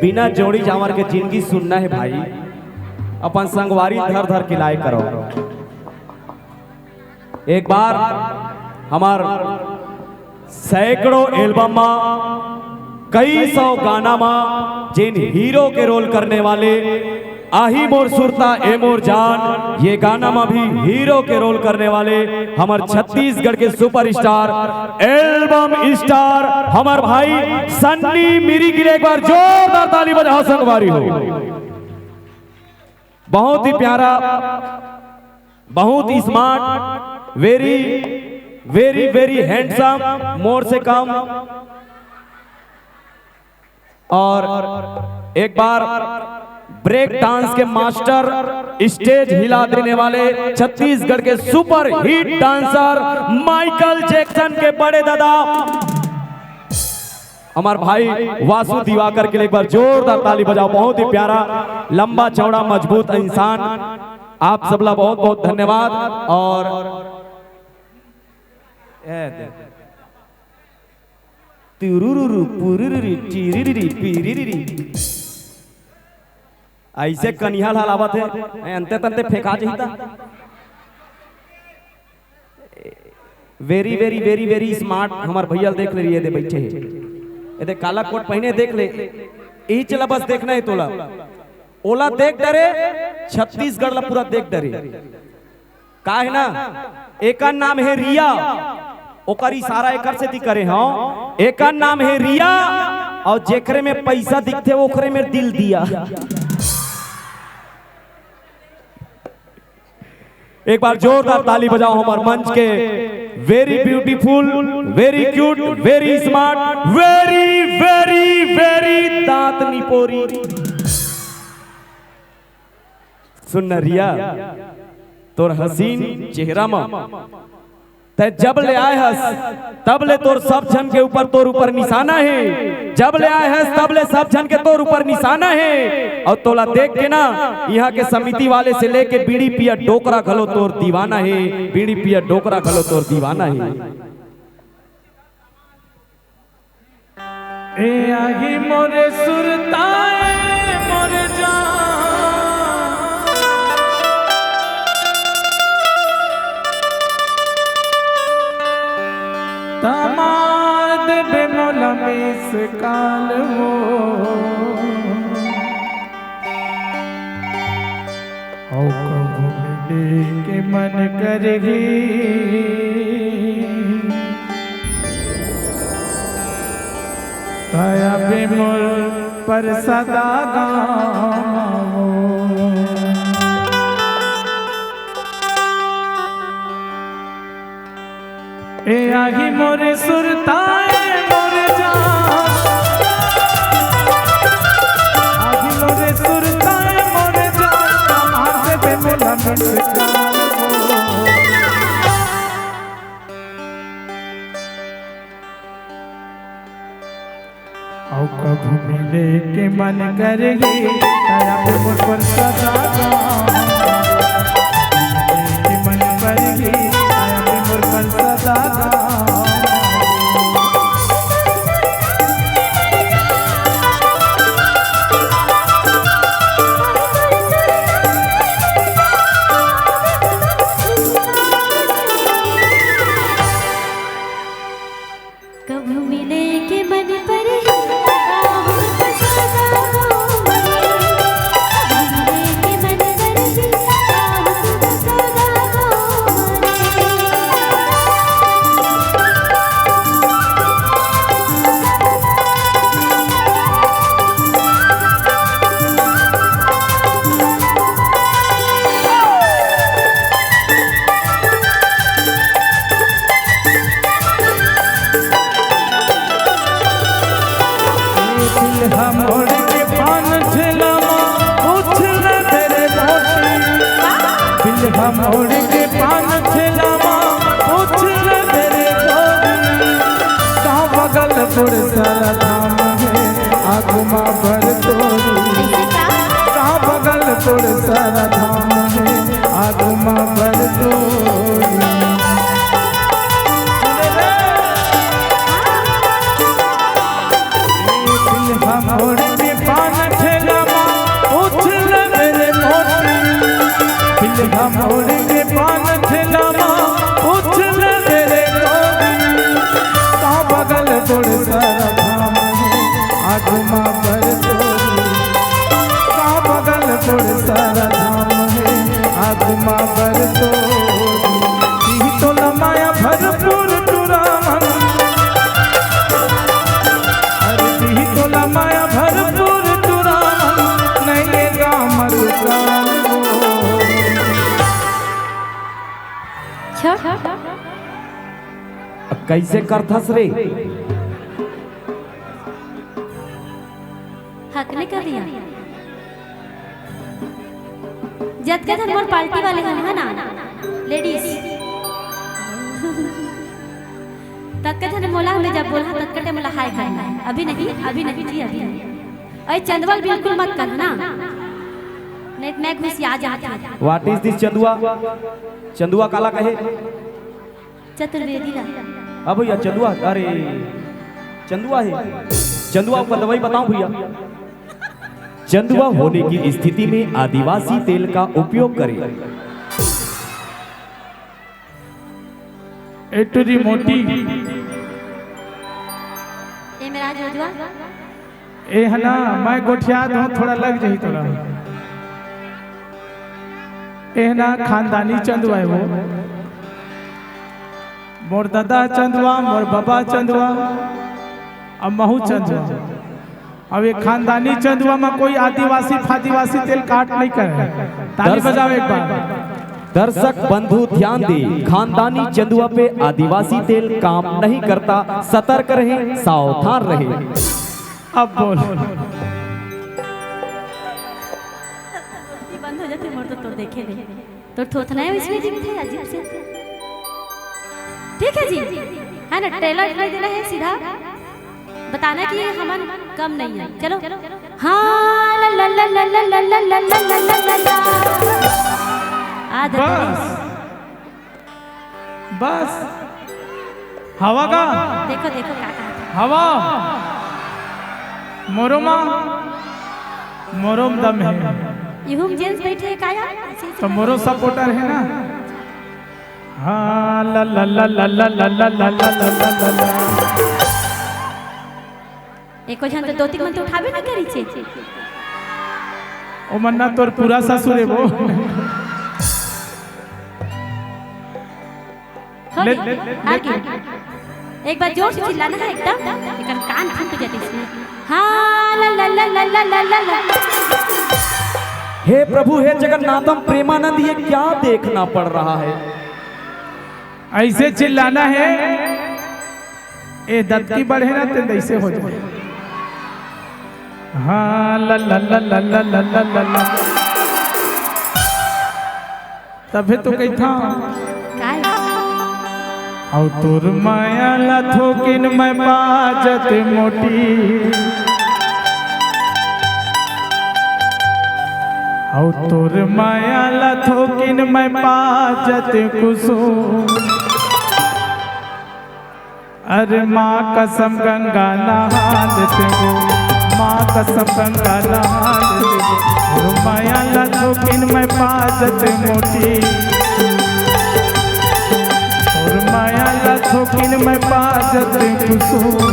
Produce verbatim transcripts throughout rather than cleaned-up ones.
बिना जोड़ी जांवर के जिंदगी सुन्ना हे भाई, अपन संगवारी धर धर के लाए करो। एक बार हमर सैकड़ों album मा, कई सौ गाना मा जेन hero के role करने वाले आही मोर सुरता ए मोर जान, ये गाना मा भी hero के role करने वाले हमर छत्तीसगढ़ के superstar, album star हमर भाई सन्नी मिरी के लिए एक बार जोरदार ताली बजाओ संगवारी हो। बहुत ही प्यारा, बहुत ही smart, very very very handsome, मोर से कम। और एक बार break dance के master, stage हिला देने वाले छत्तीसगढ़ के super hit dancer Michael Jackson के बड़े दादा हमार भाई वासु दिवाकर के लिए एक बार जोरदार ताली बजाओ। बहुत ही प्यारा, लंबा चौड़ा मजबूत इंसान। आप सबला बहुत बहुत धन्यवाद। और ए दे। तुरुरुरु, पुरुरुरु, टिरिरिरी, पिरिरिरी। ऐसे कनिहा हलावत हे, ए, अंते तंते फेंका जही ता। Very very very very smart हमार भैया ल देख ले रही है, दे बैठे हे। ए दे काला कोट पहने देख ले, इही चला बस देखना है तोला। ओला देख डरे, छत्तीसगढ़ ला पूरा देख डरे। का हे ना, एकर नाम हे रिया, ओकर इशारा एकर सेती करे हंव। एकर नाम हे रिया, और जेकरे में पैसा दिखथे ओकरे में दिल दिया। एक बार जोरदार ताली बजाओ हमार मंच के very beautiful, very cute, very smart, very very very दांत निपोरी। सुन न रिया, तोर हसीन चेहरा म तै जब ले आए हस, तब ले तोर सब झन के ऊपर, तोर ऊपर निशाना हे। जब ले आए हस, तब ले सब झन के तोर ऊपर निशाना हे। और तोला देख के ना, इहाँ के समिति वाले से लेके बीड़ी पिया डोकरा घलो तोर दीवाना हे, बीड़ी पिया डोकरा घलो तोर दीवाना हे। ए आही मोरे सुरता ए मोर जान, त मार देबे मोला miss call हो। अउ कभू मिले के मन करही, त अबे मोर परसदा गाँव। ए आही मोरे सुरता ए मोर जान, आही मोरे सुरता ए मोर जान, कमाल से बे मोला मिस कॉल हो। अउ कभू मिले के मन करही, तया पे मोर परसदा गाँव। मिले के मन करही, तया पे मोर परसदा गाँव। कभू मिले के मन परही, आहो सदा हो रे। कभू मिले के मन परही, आहो सदा हो रे। दिल हम ओढ़ के पान ठेला मा, पूछ ले तेरे मोती। दिल हम ओढ़ के पान ठेला मा, पूछ ले तेरे गोरी। कहाँ बगल तोर सारा धाम हे, आगू मा भर तोरी। कहाँ बगल तोर सारा धाम हे, आगू मा भर तोरी। दिल हम ओढ़ के पान सारा धाम हे आत्मा बर तो, दिही तोला माया भरपूर टुरावन। अरे दिही तोला माया भरपूर टुरावन, नइ ए गाँव म दुकान वो। अच्छा। अब कइसे करथस रे? हक नइ कर रिहा। जतका झन मोर पार्टी वाले हन, है ना, लेडीज, ततका झन मोला हमें जब बोलहा, ततका टाइम मोला हाय करना है। अभी नहीं, अभी नहीं जी, अभी नहीं। अरे चंदवा ल बिल्कुल मत कर ना, नहीं तो मैं घुसिया जात हूँ। What is this Chandua? Chandua काला कहे? चतुर्वेदी ला। हाँ भैया, चंदुआ, अरे, चंदुआ हे। चंदुआ ऊपर दवाई बताओ भैया। चंदुआ होने की स्थिति में आदिवासी तेल का उपयोग करें। ए टूरी मोटी। ए मेरा जोजुआ। ए ह ना, मैं गोठियात हूँ, थोड़ा लग जाही तोला। ए ह ना खानदानी चंदुआ हे वो। मोर ददा चंदुआ, मोर बबा चंदुआ, अब महू चंदुआ। अब ये खानदानी चंदुआ में कोई आदिवासी फादिवासी तेल काट नहीं करे। ताली दर्श- बजाओ एक बार। दर्शक बंधु ध्यान दे, खानदानी चंदुआ पे आदिवासी तेल काम नहीं करता, सतर्क रहें, सावधान रहें। अब बोल। बंद हो जाते मोर तो, तोर देखे ले। तोर थोथना है इसमें दिखते अजीब से। ठीक है जी, है ना, ट्रेलर नहीं देना है, सीधा बताना कि हमन कम नहीं है। चलो। हाँ, ला, ला, ला। आ, दे, दे। बस। बस। हवा का? देखो, देखो, का कहा था। हवा। मोरो मा, मोरो म दम हे। इहू म जेंट्स बैठे हे का यार? तो मोरो सपोर्टर हे ना। हाँ, ला, ला, ला। एको झन तो दो तीन मन तो उठाबे ना करी छे। ओ मन्ना तोर पूरा ससुर हे वो। हो ले, गई। ले, हार ले। गई। एक बार जोर से चिल्लाना है एकदम, एकदम कान फूट जाते इसमें। हाँ, ला, ला, ला। हे प्रभु, हे जगन्नाथम प्रेमानंद, ये क्या देखना पड़ रहा है? ऐसे चिल्लाना है, ए दत्ती बढ़े ना, ते ऐसे हो जाए। हाँ, ला, ला, ला। तभे तो कहिथा। काय? अउ तोर माया ला थोकिन मैं पाजत मोटी। अउ तोर माया ला थोकिन मैं पाजत कुसुम। अरे माँ कसम गंगा नहा लेते हो, माँ कसम गंगा नहा लेते हो। तोर माया ला थोकिन मैं पाजत मोटी, तोर माया ला थोकिन मैं पाजत कुसुम।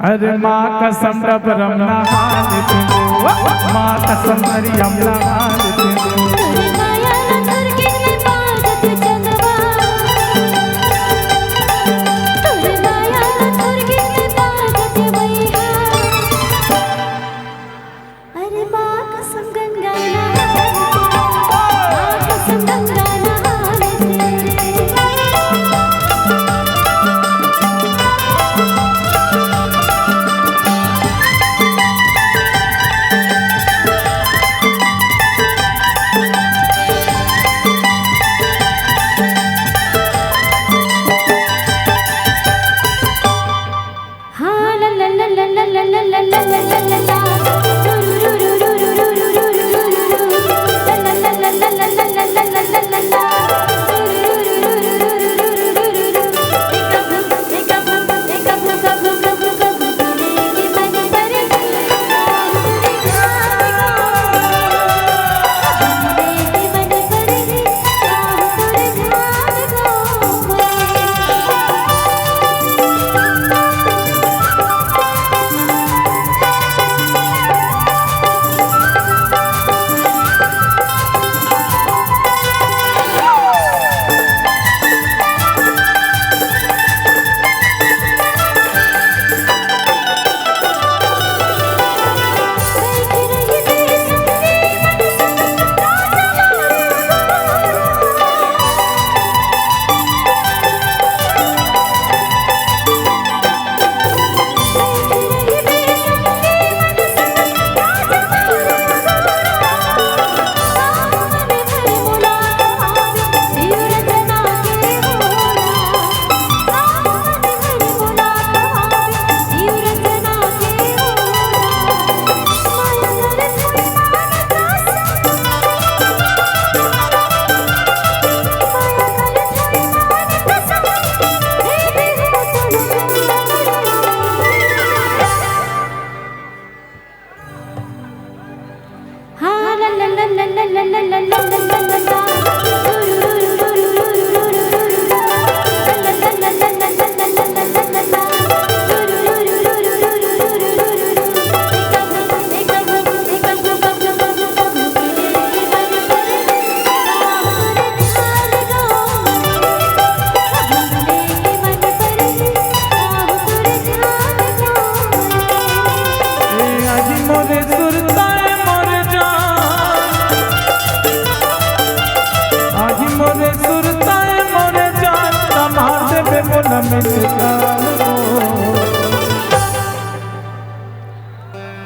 अरे माँ कसम डबरम नहा लेते हो, माँ कसम दरियम नहा लेते हो। तोरे माया ला थोरकिन मैं पाजत चंदवा, तोरे माया ला थोरकिन मैं पाजत मैया। अरे माँ कसम गंगा नहा लेते, माँ कसम गंगा नहा लेते।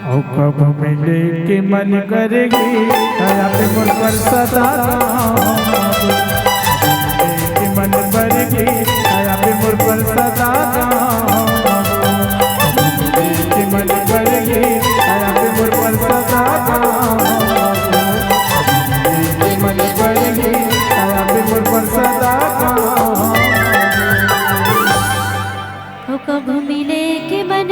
अउ कभू मिले के मन करही, दया पे मोर परसदा गाँव। कभू मिले के मन करही, दया पे मोर परसदा गाँव। कभू मिले के मन करही, दया पे मोर परसदा गाँव। कभू मिले के मन करही, दया पे मोर परसदा गाँव। ओ कभू मिले के मन